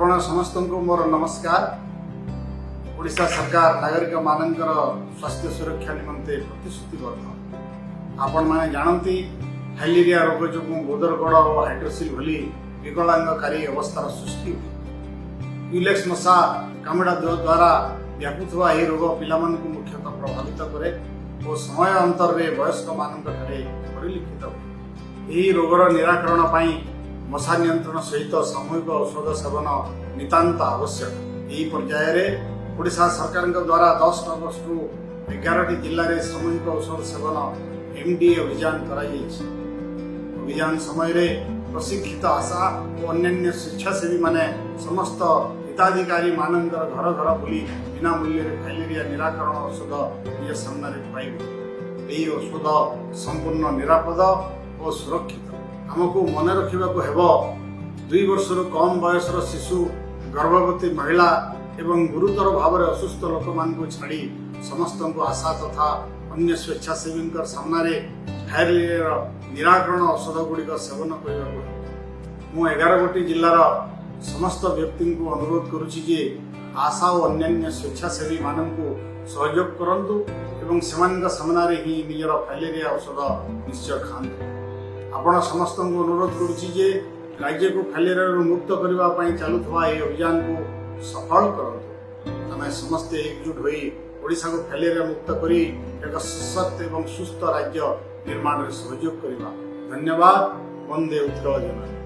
ଆପଣ ସମସ୍ତଙ୍କୁ ମୋର ନମସ୍କାର। ଓଡ଼ିଶା ସରକାର ନାଗରିକମାନଙ୍କର ସ୍ୱାସ୍ଥ୍ୟ ସୁରକ୍ଷା ନିମନ୍ତେ ପ୍ରତିଶ୍ରୁତିବଦ୍ଧ। ଆପଣମାନେ ଜାଣନ୍ତି, ଫାଇଲେରିଆ ରୋଗ ଯୋଗୁଁ ଗୋଦରଗୋଡ଼ ଓ ହାଇଡ୍ରୋସିଲ୍ ଭଳି ବିକଳାଙ୍ଗକାରୀ ଅବସ୍ଥାର ସୃଷ୍ଟି ହୁଏ। କ୍ୟୁଲେକ୍ସ ମଶା କାମୁଡ଼ା ଦ୍ୱାରା ବ୍ୟାପୁଥିବା ଏହି ରୋଗ ପିଲାମାନଙ୍କୁ ମୁଖ୍ୟତଃ ପ୍ରଭାବିତ କରେ ଓ ସମୟ ଅନ୍ତରରେ ବୟସ୍କମାନଙ୍କଠାରେ ପରିଲକ୍ଷିତ ହୁଏ। ଏହି ରୋଗର ନିରାକରଣ ପାଇଁ ମଶା ନିୟନ୍ତ୍ରଣ ସହିତ ସାମୂହିକ ଔଷଧ ସେବନ ନିତାନ୍ତ ଆବଶ୍ୟକ। ଏହି ପର୍ଯ୍ୟାୟରେ ଓଡ଼ିଶା ସରକାରଙ୍କ ଦ୍ୱାରା 10 ଅଗଷ୍ଟରୁ 11ଟି ଜିଲ୍ଲାରେ ସାମୂହିକ ଔଷଧ ସେବନ ଏମ୍ଡିଏ ଅଭିଯାନ କରାଯାଇଛି। ଅଭିଯାନ ସମୟରେ ପ୍ରଶିକ୍ଷିତ ଆଶା ଓ ଅନ୍ୟାନ୍ୟ ସ୍ୱେଚ୍ଛାସେବୀମାନେ ସମସ୍ତ ହିତାଧିକାରୀମାନଙ୍କର ଘର ଘର ବୁଲି ବିନା ମୂଲ୍ୟରେ ଫାଇଲେରିଆ ନିରାକରଣ ଔଷଧ ନିଜ ସାମ୍ନାରେ ପାଇବେ। ଏହି ଔଷଧ ସମ୍ପୂର୍ଣ୍ଣ ନିରାପଦ ଓ ସୁରକ୍ଷିତ। ଆମକୁ ମନେ ରଖିବାକୁ ହେବ, 2 ବର୍ଷରୁ କମ୍ ବୟସର ଶିଶୁ, ଗର୍ଭବତୀ ମହିଳା ଏବଂ ଗୁରୁତର ଭାବରେ ଅସୁସ୍ଥ ଲୋକମାନଙ୍କୁ ଛାଡ଼ି ସମସ୍ତଙ୍କୁ ଆଶା ତଥା ଅନ୍ୟ ସ୍ୱେଚ୍ଛାସେବୀଙ୍କ ସାମ୍ନାରେ ଫାଇଲେରିଆର ନିରାକରଣ ଔଷଧ ଗୁଡ଼ିକ ସେବନ କରିବାକୁ ହେବ। ମୁଁ 11 ଗୋଟି ଜିଲ୍ଲାର ସମସ୍ତ ବ୍ୟକ୍ତିଙ୍କୁ ଅନୁରୋଧ କରୁଛି ଯେ ଆଶା ଓ ଅନ୍ୟାନ୍ୟ ସ୍ୱେଚ୍ଛାସେବୀମାନଙ୍କୁ ସହଯୋଗ କରନ୍ତୁ ଏବଂ ସେମାନଙ୍କ ସାମ୍ନାରେ ହିଁ ନିଜର ଫାଇଲେରିଆ ଔଷଧ ନିଶ୍ଚୟ ଖାଆନ୍ତୁ। ଆପଣ ସମସ୍ତଙ୍କୁ ଅନୁରୋଧ କରୁଛି ଯେ ରାଜ୍ୟକୁ ଫାଇଲେରିଆରୁ ମୁକ୍ତ କରିବା ପାଇଁ ଚାଲୁଥିବା ଏହି ଅଭିଯାନକୁ ସଫଳ କରନ୍ତୁ। ଆମେ ସମସ୍ତେ ଏକଜୁଟ ହୋଇ ଓଡ଼ିଶାକୁ ଫାଇଲେରିଆ ମୁକ୍ତ କରି ଏକ ସଶକ୍ତ ଏବଂ ସୁସ୍ଥ ରାଜ୍ୟ ନିର୍ମାଣରେ ସହଯୋଗ କରିବା। ଧନ୍ୟବାଦ। ବନ୍ଦେ ଉତ୍କଳ ଜନନୀ।